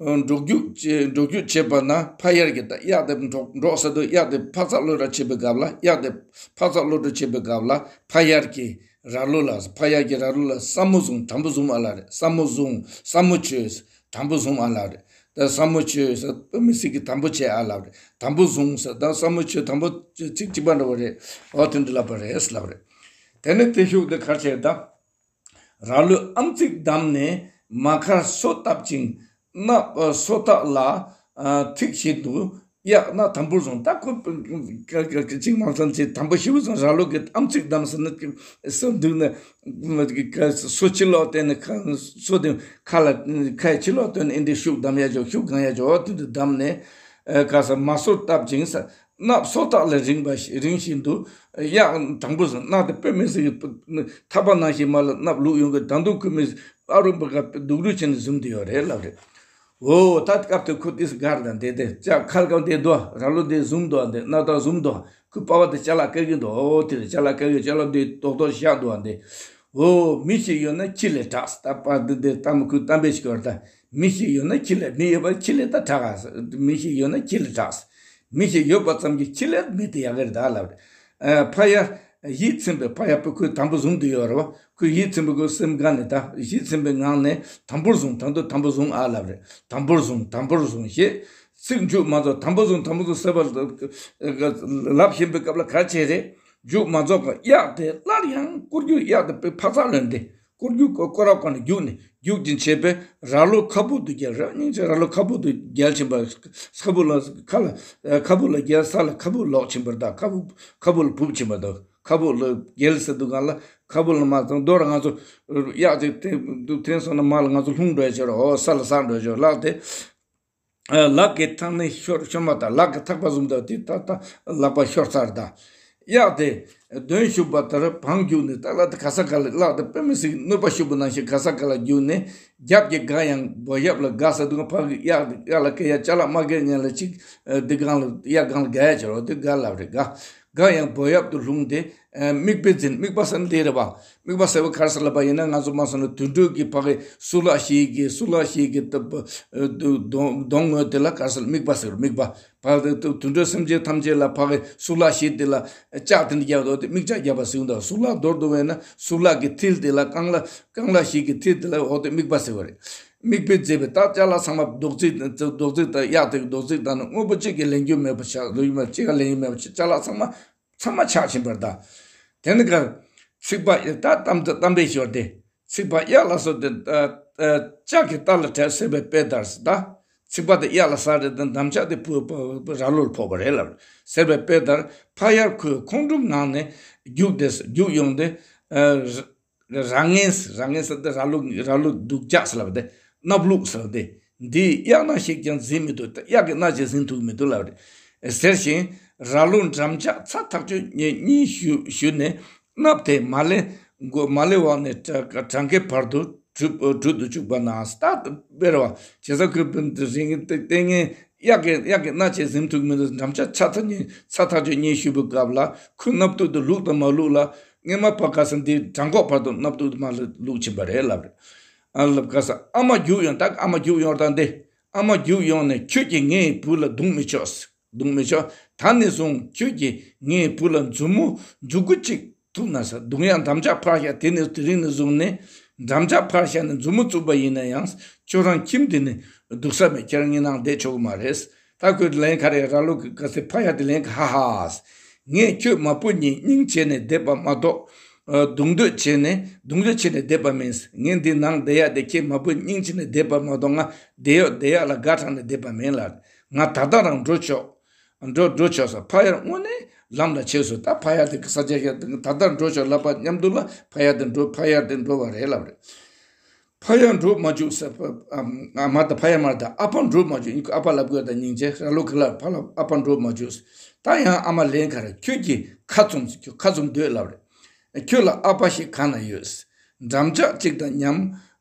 འདྲོག་རྒྱུག་བྱེད། འདྲོག་རྒྱུག་བྱེད་པ་ན་ཕ་གཡར་གྱི། ད་གཡག་དེ་འདྲོག་འདྲོག་ཟེར་དུས་གཡག་དེ་ཕར་ཚག་གློད་ར་བྱེད་པའི་སྐབས་ལ། གཡག་དེ་ཕར་ཚག་གློད་ར་བྱེད་པའི་སྐབས་ལ་ཕ་གཡར་གྱི་ར་ལོ་ལ། ཕ་གཡར་གྱི་ར་ལོ་ལ་ས་མོ་བཟུང་། དམ་པོ་བཟུང་ཨ་ལ་རེད། ས་མོ་བཟུང་། ས་མོ་བྱོས། དམ་པོ་བཟུང་ཨ་ལ་རེད། ད་ས་མོ་བྱོས་ཟེར་དུས་མི་སྲིད་ཀྱི་དམ་པོ་བྱེད་ཨ་ལ་རེད། དམ་པོ་བཟུང་ཟེར། ད་ས་མོ་བྱོས། དམ་པོ་ཚིག་གཅིག་པ་འདྲ་བོ་རེད། འོ་དེ་འདྲ་ལབ་པ་རེད་ལབ་རེད། དེ་ནས་དེ་ཤུགས་དེ་ག་རེ་བྱས་ད། ར་ལོས་ཨམ་གཙིགས་བསྡམས་ནས་མ་ཁར་སོ་བཏབ་ཅིང་། སྣབས་སོ་ཐག་ལ་ཐིགས་བཞིན་དུ་གཡག་སྣ་དམ་པོར་བཟུང་། ད་ཁོ་གཅིག་མ་ཚང་ཅིག་དམ་པོ་ཞེ་པོ་བཟུང་། ར་ལོ་གིས་ཨམ་གཙིགས་བསྡམས་ཟེར་ན་སོ་འདུག་ན་སོ་ཕྱི་ལོགས་བསྟན་ནས་ཁ་སོ་དེ་ཁ་ལ་ཁ་ཕྱི་ལོགས་བསྟན་ནས་འདི་ཤུགས་བསྡམས་ཡ་ཅོག་ཤུགས་གང་ཡ་ཅོག་དེ་འདུག་བསྡམས་ནས་ག་ས་མ་སོ་བཏབ་ཅིང་ས། སྣབས་སོ་ཐག་ལ་རིང་བ་ཞིག་རིང་བཞིན་དུ་གཡག་དང་པོ་ཟེར། སྣ་དེ་དཔེ་མི་སྲིད་ཀྱི་ཐག་པ་ནང་བཞིན་མར་ལ་སྣབས་བླུགས་ཡོང་གི། ད་དུང་ཁོ་མི་ཨ་རུ་འབུ་ག་སྡུག་རུས་བྱས་ནས་བཟུང་དུ་ཡོད་རེད་ལབ་རེད། འོ་ད་སྐབས་དེ་ཁོ་ཏིས་གར་དང་དེ་དེ་ཅག་ཁལ་གང་དེ་དོ་ར་ལོ་དེ་བཟུང་དོ་དེ་སྣ་ཐག་བཟུང་དོ། ཁོའི་པ་བ་དེ་ཅ་ལག་བཀལ་གྱི་འདུག་འོ་དེ་ཅ་ལག་བཀལ་གྱི་ཅ་ལག་དེ་རྡོག་རྡོག་བཞག་འདུག་དེ། འོ་མི་ཞིག་ཡོད་ན་ཁྱི་ལས་དྲག་ད་པ་དེ་དེ་ལྟ་མ་ཁོའི་གཏམ་དཔེ་ཞིག་ཡོད་རེད་ད། མི་ཞིག་ཡོད་ན་ཁྱི་ལས། མི་ཡོད་པ་ཁྱི་ལས་ད་དྲག་ག་མི་ཞིག་ཡོད་ན་ཁྱི་ལས་དྲག་མི་ཞིག་ཡོད་པ་ཙམ་གྱིས་ཁྱི་ལས་མི་དེ་ཡག་གི་རེད་ད་ལབ་རེད། ཨ། ཕ་གཡར་ཡིད་ཚིམ་པའི། ཕ་གཡར་པོ་ཁོས་དམ་པོ་བཟུང་དུ་ཡོད་རེད་བ། ཁོས་ཡིད་ཚིམ་པའི་ཁོའི་སེམས་ཁ་ནས་ད་ཡིད་ཚིམ་པའི་ངང་ནས་དམ་པོར་བཟུང་། ད་དུང་དམ་པོ་བཟུང་ཨ་ལབ་རེད། དམ་པོར་བཟུང་། དམ་པོར་བཟུང་ཞེས་ཚིག་མཇུག་མ་རྫོགས། དམ་པོ་བཟུང་། དམ་པོ་བཟུང་ཟེར་བ་ལབ་བཞིན་པའི་སྐབས་ལ་ག་བྱས་རེད། མཇུག་མ་རྫོགས་པར་གཡག་དེ་སླར་ཡང་སྐོར་རྒྱུག་གཡག་དེ་དཔེ་ཕར་ཚག་ལོན་ཏེ་སྐོར་རྒྱུག་སྐོར་ར་སྐོར་ནས་རྒྱུག་ནས་རྒྱུག་ཅིང་བྱས་པས་ར་ལོ་ཁ་སྦུག་ཏུ་བརྒྱལ། ར་སྙིང་རྗེ་ར་ལོ་ཁ་སྦུག་ཏུ་བརྒྱལ་ཕྱིན་པ། ཁ་སྦུག་ལ་ཁ་ལ་ཁ་སྦུག་ལ་བརྒྱལ། ས་ལ་ཁ་སྦུག་ལོག་ཕྱིན་པར་གདའ། ཁ་སྦུག་ཁ་སྦུག་ལ་བུབ་ཕྱིན་པ་དང་། ཁ་སྦུག་ལ་བརྒྱལ་ཟེར་དུས་སྒང་ལ་ཁ་སྦུག་ལ་མ་ཚང་མདོར་ང་ཚོ་གཡག་ཅིག་དེ་དུ་འཐེན་སོང་ན་མར་ལ་ང་ཚོ་ལྷུང་འགྲོ་ཡ་ཆེ་ར། འོ་ས་ལ་ཟག་འགྲོ་ཡ་ཆེ་ར་ལགས་ཏེ། ལག་གི་ཐག་ནི་ཤོར་ཤོར་མ་ཐག་ལག་གི་ཐག་པ་བཟུང་དུས་དེ་ད་ལག་པ་ཤོར་ཚར་ད། གཡག་དེ་གདོན་ཞུགས་པ་ལྟར་བང་རྒྱུག་ནས། ད་ལག་དེ་ག་ས་ག་ལ་ལག་དེ་དཔེ་མི་སྲིད་གནོད་པ་ཤོར་བ་ནང་བཞིན་ག་ས་ག་ལ་རྒྱུག་ནས། རྒྱབ་ཀྱི་སྒ་ཡང་སྦོ་ཡབ་ལ་སྒ་ཟེར་དུས་ཕ་གི་གཡག་གཡག་ལ་སྐད་ཡ་ཅ་ལག་མ་སྐད་ངན་ལ་ཅིག་འདི་སྒང་ལ་གཡག་སྒང་ལ་སྒ་ཡ་ཆེ་ར་འོ་དེ་སྒ་ལབ་རེད་སྒ། སྒ་ཡང་སྦོ་ཡབ་ཏུ་ལྷུང་སྟེ། ཨ། རྨིག་པས་འཛིན། རྨིག་པ་ཟེར་ན་དེ་རེད་བ། རྨིག་པ་ཟེར་བ་ག་རེ་ཟེར་ལབ་པ་ཡིན་ན་ང་ཚོ་མ་སོང་ན་དུད་འགྲོ་གི་ཕ་གི་གཙུག་ལག་ཤེས་ཀྱི་གཙུག་ལག་ཤེས་ཀྱི་ད་གདོང་གདོང་ངོས་དེ་ལ་ག་རེ་ཟེར་རྨིག་པ་ཟེར་རྨིག་པ། ཕ་གི་དུད་འགྲོ་སེམས་ཅན་ཐམས་ཅད་ལ་ཕ་གི་གཙུག་ལག་ཤེས་དེ་ལ་ལྕགས་དེ་འདྲ་རྒྱབ་འདུག་དེ་རྨིག་ལྕགས་རྒྱབ་པ་ཟེར་གྱི་འདུག་གཙུག་ལག་རྡོར་འདུག་བས་ན་གཙུག་ལག་གི་མཐིལ་དེ་ལ་རྐང་ལག་རྐང་ལག་ཤེས་ཀྱི་མཐིལ་དེ་ལ་འོ་དེ་རྨིག་པ་ཟེར་བ་རེད། རྨིག་པས་མཛེས་པའི་ད་ཅ་ལག་ཚང་མ་རྡོག་རྫིས་རྡོག་རྫིས་ད་གཡག་དེ་རྡོག་རྫིས་ད་ནི་དངོས་པོ་གཅིག་གི་ལེན་རྒྱུ་མེད་པ་ཆགས། ལོ་ཡུལ་མ་གཅིག་ག་ལེན་རྒྱུ་མེད་པ་ཆགས། ཅ་ལག་ཚང་མ་ཚང་མ་ཆག་ཕྱིན་པར་གདའ། དེ་ནི་ག་ཚིག་པ་ད་གཏམ་གཏམ་དཔེ་ཤོར་ཏེ། ཚིག་པ་གཡག་ལ་སོགས་ཏེ། ལྕགས་ཀྱི་རྟ་ལ་བྲེལ་ཟེར་བའི་དཔེ་ལྟར་ཟེར་ད། ཚིག་པ་དེ་གཡག་ལ་ཟ་རེད་དེ་འདམ་ལྕག་དེ་བུ་བུ་ར་ལོ་ལ་ཕོག་པ་རེད་ལབ་ཟེར་བའི་དཔེ་ལྟར་ཕ་གཡར་ཁོས་ཁོང་ཁྲོའི་ངང་ནས་རྒྱུག་སྟེ་རྒྱུག་ཡོང་སྟེ། ར་ངན། ར་ངན་ཟེར་ཏེ་ར་ལུག་ར་ལུག་སྡུག་ཅག་ཟེར་ལབ་སྟེ། སྣབས་ལུག་ཟེར་ཏེ། འདིས་གཡག་སྣ་ཞིག་ཀྱང་འཛིན་མི་ཐུབ། གཡག་གི་སྣ་ཞིག་འཛིན་ཐུབ་མི་འདུག་ལབ་རེད། ཟེར་ཞིང་། ར་ལུག་འདམ་ལྕག་ཚ་ཐག་ཆོད་གཉིས་གཉིས་ཞུ་ཞུ་ནས། སྣབས་དེ་མ་ལེ་མགོ་མ་ལེ་འོག་ནས་བྲག་བྲག་གི་བར་དུ་གྲུབ་གྲུབ་ཏུ་བཅུག་པ་ན། སྟག་སྤེལ་བ་བྱེད་ས་ཁོས་རིང་ལྟས་ངན། གཡག་གི་གཡག་གི་སྣ་ཞིག་འཛིན་ཐུབ་མི་འདུག་འདམ་ལྕག་ཚ་ཐག་གཉིས་ཚ་ཐག་ཆོད་གཉིས་ཞུ་བའི་སྐབས་ལ་ཁོས་སྣབས་ཐུག་ཏུ་ལུག་དང་མ་ལུག་ལ། སྔོན་མ་ཕ་ག་ས་འདི་བྲག་འགོག་བར་དུ་སྣབས་ཐུག་ཏུ་མ་ལུག་ཕྱིན་པ་རེད་ལབ་རེད། ཨ་ལབ་ག་ས་ཨ་མ་རྒྱུག་ཡོང་། ད་ཨ་མ་རྒྱུག་ཡོང་ད་འདི། ཨ་མ་རྒྱུག་ཡོང་ནས་ཁྱོད་ཀྱིས་ངའི་བུ་ལ་རྡུང་མི་ཆོག་རྡུང་མི་ཆོག་ད་ནས་བཟུང་ཁྱོད་ཀྱིས་ངའི་བུ་ལ་མཛུབ་མོ་མཛུབ་གུ་གཅིག་ཐུག་ན་ཟེར། རྡུང་ཡ་འདམ་ལྕག་ཕར་བཞག་དེ་ནས་དེ་རིང་ནས་བཟུང་ནས། འགྲམ་ལྕག་ཕར་བཞག་ནས་མཛུབ་མོ་བཙུགས་པ་ཡིན་ན་ཡང་། ཁྱོད་རང་ཁྱིམ་དེ་ནས་སྡུག་ས་མེད། ཁྱེད་རང་ངའི་ནང་བསྡད་ཆོག་གི་མ་རེད། ད་ཁོས་ལན་ག་རེ། ར་ལོ་གི་ག་ཚོད་ཕ་ཡ་དེ་ལན་གི་ཧ་ཧ། ངས་ཁྱོད་མ་བུ་གཉིས་སྙིང་རྗེ་ནས་བསྡད་པ་མ་གཏོགས། ཨ། རྡུང་རྡེག་བྱས་ནས་རྡུང་རྡེག་བྱས་ནས་བསྡད་པ་མིན། ངས་འདི་ནང་བསྡད་ཡག་དེ་ཁྱེད་མ་བུ་སྙིང་རྗེ་ནས་བསྡད་པ་མ་གཏོགས། ང་བསྡད་ཡག་བསྡད་ཡག་ལ་དགའ་དྲགས་ནས་བསྡད་པ་མིན་ལབ། ང་ད་ལྟ་རང་འགྲོ་ཆོག་འགྲོ་འགྲོ་ཆོག་ཟེར། ཕ་ཡར་དངོས་གནས་ལམ་ལ་ཆས་སོང་། ད་ཕ་ཡ་དེ་ས་ཆ་ཞིག་ད་ལྟ་འགྲོ་ཆོག་ལབ་པ་མཉམ་དུ་ལ་ཕ་ཡ་དེ་འགྲོ། ཕ་ཡ་དེ་འགྲོ་བ་རེད་ལབ་རེད། ཕ་ཡ་འགྲོ་མ་བཅུག་ཟེར། ཨ། མ་ད་ཕ་ཡ་མ་ད་ཨ་ཕ་འགྲོ་མ་བཅུག་ཨ་ཕ་ལབ་དགོས། ད་སྙིང་རྗེ། ར་ལོ་གི་ལ་ཕ་ལ་ཨ་ཕ་འགྲོ་མ་བཅུག་ད་ཡང་ཨ་མ་ལན་ག་རེ། ཁྱོད་ཀྱིས་ཁ་བཙུམས། ཁྱོད་ཁ་བཙུམས་སྡོད་ལབ་རེད། ཁྱོད་ལ་ཨ་ཕ་ཞིག་གང་ན་ཡོད། འགྲམ་ལྕག་གཅིག་དང་མཉམ།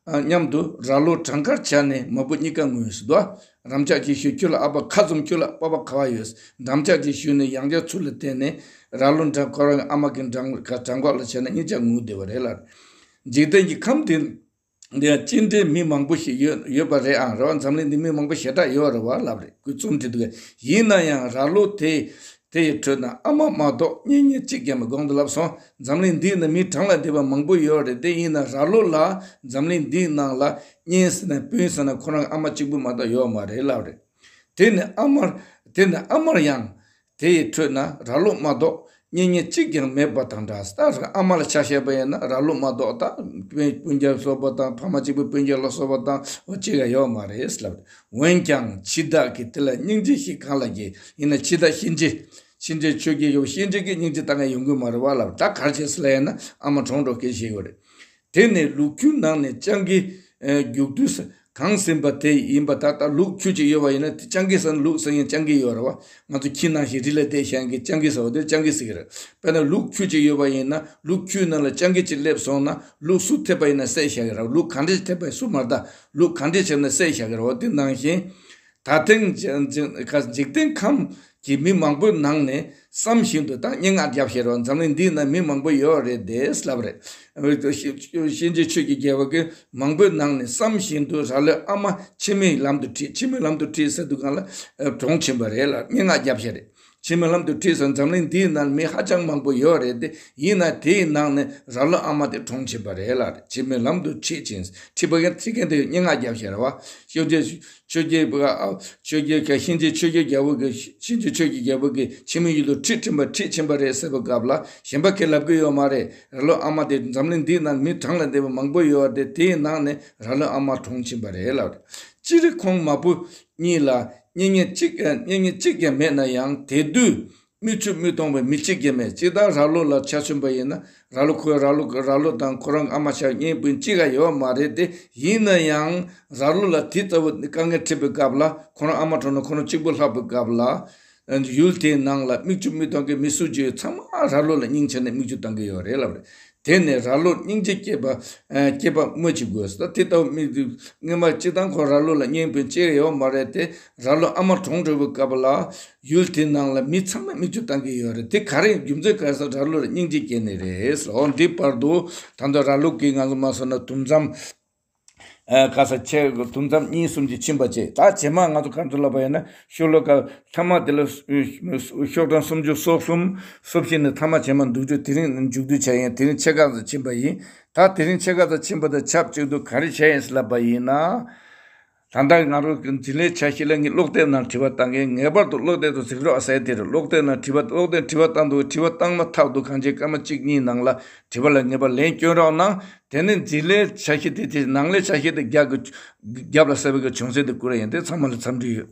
ཨ། མཉམ་དུ་ར་ལོ་བྲང་ཁར་བཞག་ནས་མ་བུ་གཉིས་ཀ་ངུས་སུ་འདུག་འགྲམ་ལྕག་ཅིག་གཞུས། ཁྱོད་ལ་ཨ་ཕ་ཁ་བཙུམས། ཁྱོད་ལ་ཨ་ཕ་ག་བ་ཡོད། འགྲམ་ལྕག་ཅིག་གཞུས་ནས་ཡང་བསྐྱར་ཚུར་ལ་བལྟས་ནས་ར་ལོ་འདྲ་ཁོ་རང་ཨ་མ་གི་འགྲམ་ག་བྲང་ཁོག་ལ་བྱས་ན་གཉིས་ཆ་ངུ་བསྡད་པ་རེད་ལ། འཇིག་རྟེན་གྱི་ཁམས་འདི་འདི་ཡང་ཅི་འདྲའི་མི་མང་པོ་ཞིག་ཡོད་ཡོད་པ་རེད་ཨང་། རེད་བ། འཛམ་གླིང་འདི་མི་མང་པོ་ཞེ་དྲག་ཡོད་རེད་བ་ལབ་རེད། ཁོས་རྩོམ་བྲིས་འདུག་གས། ཡིན་ན་ཡང་ར་ལོ་དེ་དེ་ཡི་ཁྲོད་ན་ཨ་མ་མ་གཏོགས་གཉེན་ཉེ་གཅིག་ཀྱང་མེད། གོང་དུ་ལབ་སོང་། འཛམ་གླིང་འདིའི་ནང་མི་གྲངས་ལས་འདས་པ་མང་པོ་ཡོད་རེད། དེ་ཡིན་ན་ར་ལོ་ལ་འཛམ་གླིང་འདིའི་ནང་ལ་གཉེན་ཟེར་ན་སྤུན་ཟེར་ན་ཁོ་རང་ཨ་མ་གཅིག་པུ་མ་གཏོགས་ཡོད་མ་རེད་ལབ་རེད། དེ་ནི་ཨ་མར་དེ་ནི་ཨ་མར་ཡང་དེ་ཡི་ཁྲོད་ན་ར་ལོ་མ་གཏོགས་གཉེན་ཉེ་གཅིག་ཀྱང་མེད་པ་དང་འདྲ། ད་ཨ་མ་ལ་ཆ་བཞག་པ་ཡིན་ན་ར་ལོ་མ་གཏོགས་ད་སྤུན་སྤུན་ཀྱག་སོགས་པ་དང་ཕ་མ་གཅིག་པུ་སྤུན་ཀྱག་ལ་སོགས་པ་དང་འོ་གཅིག་ཀྱང་ཡོད་མ་རེད་ལབ། འོན་ཀྱང་འཆི་བདག་གིས་དེ་ལ་སྙིང་རྗེ་ཞིག་གང་ལ་སྐྱེ། ཡིན་ན་འཆི་བདག་གཤིན་རྗེ། གཤིན་རྗེ་ཆོས་རྒྱལ་ཡོད། གཤིན་རྗེ་གིས་སྙིང་རྗེ་ལྟ་མཁན་ཡོང་གི་མ་རེད་བ་ལབ། ད་ག་རེ་བྱས་ཟེར་ལབ་ཡིན་ན་ཨ་མ་གྲོངས་འགྲོ་མཁན་ཞིག་ཡོད་རེད། དེ་ནས་ལུག་ཁྱུ་ནང་ནས་སྤྱང་ཀི་ཨ་རྒྱུག་དུས་གང་ཟིན་པ་དེ་ཡིན་པ། ད་ལྟ་ལུག་ཁྱུ་གཅིག་ཡོད་པ་ཡིན་ན། དེ་སྤྱང་ཀི་ཟེར་ན་ལུག་ཟེར་ཡང་སྤྱང་ཀི་ཡོད་རེད་བ། ང་ཚོ་ཁྱི་ནང་བཞིན་རི་ལ་བསྡད་བཞག་མཁན་སྤྱང་ཀི་ཟེར་བ་དེ་སྤྱང་ཀི་ཟེར་གི་རེད། དཔེར་ན་ལུག་ཁྱུ་གཅིག་ཡོད་པ་ཡིན་ན། ལུག་ཁྱུའི་ནང་ལ་སྤྱང་ཀི་གཅིག་སླེབས་སོང་ན་ལུག་སུ་ཐེབས་པ་ཡིན་ན་བསད་བཞག་གི་རེད། ལུག་ག་འདྲས་ཐེབས་པ་སུ་མ་ལྟ། ལུག་ག་འདྲས་བྱས་ན་བསད་བཞག་གི་རེད་བ། དེ་ནང་བཞིན། ད་ཐེངས་འཇིག་རྟེན་ཁམས་ཀྱི་མི་མང་པོའི་ནང་ནས་བསམ་བཞིན་དུ་ད་སྙན་ངག་བརྒྱབ་བཞག་རེད་བ། འཛམ་གླིང་འདིའི་ནང་མི་མང་པོ་ཡོད་རེད་དེ་ལབ་རེད། གཤིན་རྗེ་ཆོས་ཀྱི་རྒྱལ་པོ་གིས་མང་པོའི་ནང་ནས་བསམ་བཞིན་དུ་ར་ལོའི་ཨ་མ་འཆི་མེད་ལམ་དུ་ཁྲིད། འཆི་མེད་ལམ་དུ་ཁྲིད་ཟེར་དུས་སྒང་ལ་ཨ་གྲོངས་ཕྱིན་པ་རེད་ལ་སྙན་ངག་བརྒྱབ་བཞག་རེད། འཆི་མེད་ལམ་དུ་ཁྲིད་ཟེར། འཛམ་གླིང་འདིའི་ནང་མི་ཧ་ཅང་མང་པོ་ཡོད་རེད་དེ། ཡིན་ན་དེའི་ནང་ནས་ར་ལོའི་ཨ་མ་དེ་གྲོངས་ཕྱིན་པ་རེད་ལ། འཆི་མེད་ལམ་དུ་ཁྲིད་ཅིང་། ཁྲིད་པ་མཁན་ཁྲིད་མཁན་དེ་སྙན་ངག་བརྒྱབ་བཞག་རེད་བ། གཤིན་རྗེ་ཆོས་རྒྱལ་པོ། ཨ། ཆོས་རྒྱལ་ག་གཤིན་རྗེ་ཆོས་རྒྱལ་རྒྱལ་པོ་གིས། གཤིན་རྗེ་ཆོས་ཀྱི་རྒྱལ་པོ་གིས་འཆི་མེད་ཡུལ་དུ་ཁྲིད་ཁྲིད་པ་ཁྲིད་ཕྱིན་པ་རེད་ཟེར་བའི་སྐབས་ལ་གཞན་པ་གིས་ལབ་གི་ཡོད་མ་རེད། ར་ལོའི་ཨ་མ་དེ་འཛམ་གླིང་འདིའི་ནང་མི་གྲངས་ལས་འདས་པ་མང་པོ་ཡོད་རེད་དེ། དེའི་ནང་ནས་ར་ལོའི་ཨ་མ་གྲོངས་ཕྱིན་པ་རེད་ལབ་རེད། སྤྱིར་ཁོང་མ་བུ་གཉིས་ལ་གཉེན་ཉེ་གཅིག་གཉེན་ཉེ་གཅིག་ཀྱང་མེད་ན་ཡང་། དེ་དུས་མིག་ཆུ་མིག་མཐོང་བའི་མི་གཅིག་ཀྱང་མེད། སྤྱིར་བཏང་ར་ལོ་ལ་ཆ་མཚོན་པ་ཡིན་ན། ར་ལོ་ཁོའི་ར་ལོ་ར་ལོ་དང་ཁོ་རང་ཨ་མ་ཆགས་གཉེན་སྤུན་གཅིག་ཀ་ཡོད་མ་རེད་དེ། ཡིན་ན་ཡང་ར་ལོ་ལ་དེ་ལྟ་བུ་དཀའ་ངལ་འཕྲད་པའི་སྐབས་ལ། ཁོ་རང་ཨ་མ་གྲོངས་ནས་ཁོ་རང་གཅིག་པུ་ལྷག་པའི་སྐབས་ལ། ཡུལ་དེའི་ནང་ལ་མིག་ཆུ་མིག་མཐོང་གི་མི་སུ་གཅིག་ཡོད། ཚང་མ་ར་ལོ་ལ་སྙིང་རྗེ་ནས་མིག་ཆུ་བཏང་གི་ཡོད་རེད་ལབ་རེད། དེ་ནས་ར་ལོར་སྙིང་རྗེ་སྐྱེས་པ། ཨ། སྐྱེས་པ་སྨོས་ཅི་དགོས། ད་དེ་ལྟ་བུ་མི་དེ་སྔོན་མ་སྤྱིར་བཏང་ཁོ་ར་ལོ་ལ་གཉེན་སྤུན་གཅིག་ཡོད་མ་རེད་དེ། ར་ལོ་ཨ་མ་གྲོངས་འགྲོ་བའི་སྐབས་ལ་ཡུལ་དེ་ནང་ལ་མི་ཚང་མས་མིག་ཆུ་བཏང་གི་ཡོད་རེད། དེ་ག་རེ་རྒྱུ་མཚན་ག་རེ་ཟེར། ར་ལོ་ལ་སྙིང་རྗེ་སྐྱེས་ནས་རེད་ཟེར། འོ་འདི་བར་དུ་ད་ལྟ་ར་ལོ་གིས་ང་ཚོ་མ་སོང་ན་དུམ་མཚམས། ཨ། ག་ས་ཆེ་དུམ་མཚམས་གཉིས་གསུམ་ཅིག་ཕྱིན་པ་བྱས། ད་རྗེས་མ་ང་ཚོ་ག་རེ་ལབ་པ་ཡིན་ན། ཤོ་ལོ་ཀ་ཐ་མ་དེ་ལ་ཤོག་གྲངས་སུམ་ཅུ་སོ་གསུམ། སོ་བཞི་ནས་ཐ་མ་རྗེས་མ་འདུག་རྒྱུ་དེ་རིང་མཇུག་བསྡུ་བྱས་ཡིན། དེ་རིང་ཕྱེད་ཀ་ཙམ་ཕྱིན་པ་ཡིན། ད་དེ་རིང་ཕྱེད་ཀ་ཙམ་ཕྱིན་པ་དང་ཆབས་ཅིག་ཏུ་ག་རེ་བྱས་ཡིན་ཟེར་ལབ་པ་ཡིན་ན། ད་ལྟ་ང་རང་གི་འཇིགས་ལས་འཆར་གཞི་ལ་ངས་ཀློག་དེབ་ནང་དྲི་བ་བཏང་གི། ངེས་པར་དུ་ཀློག་དེབ་དུ་གཟིགས་རོགས་ཟེར་དེ་རེད། ཀློག་དེབ་ནང་དྲི་བ། ཀློག་དེབ་དྲི་བ་བཏང་འདུག་དྲི་བ་བཏང་མ་ཐག་ཏུ་གང་ཅི་སྐར་མ་གཅིག་གཉིས་ནང་ལ་དྲི་བ་ལ་ངེས་པར་ལན་སྐྱོན་རོགས་གནང་། དེ་ནས་འཇིགས་ལས་འཆར་གཞི་དེ་དེ་ནང་ལས་འཆར་གཞི་དེ་རྒྱབ་ཀྱི་རྒྱབ་ལ་ཟེར་བའི་གི་བྱུང་ཚུལ་དེ་བསྐུར་ཡིན། དེ་ཚང་མ་ལ་འཚམས་འདྲི་ཡོད།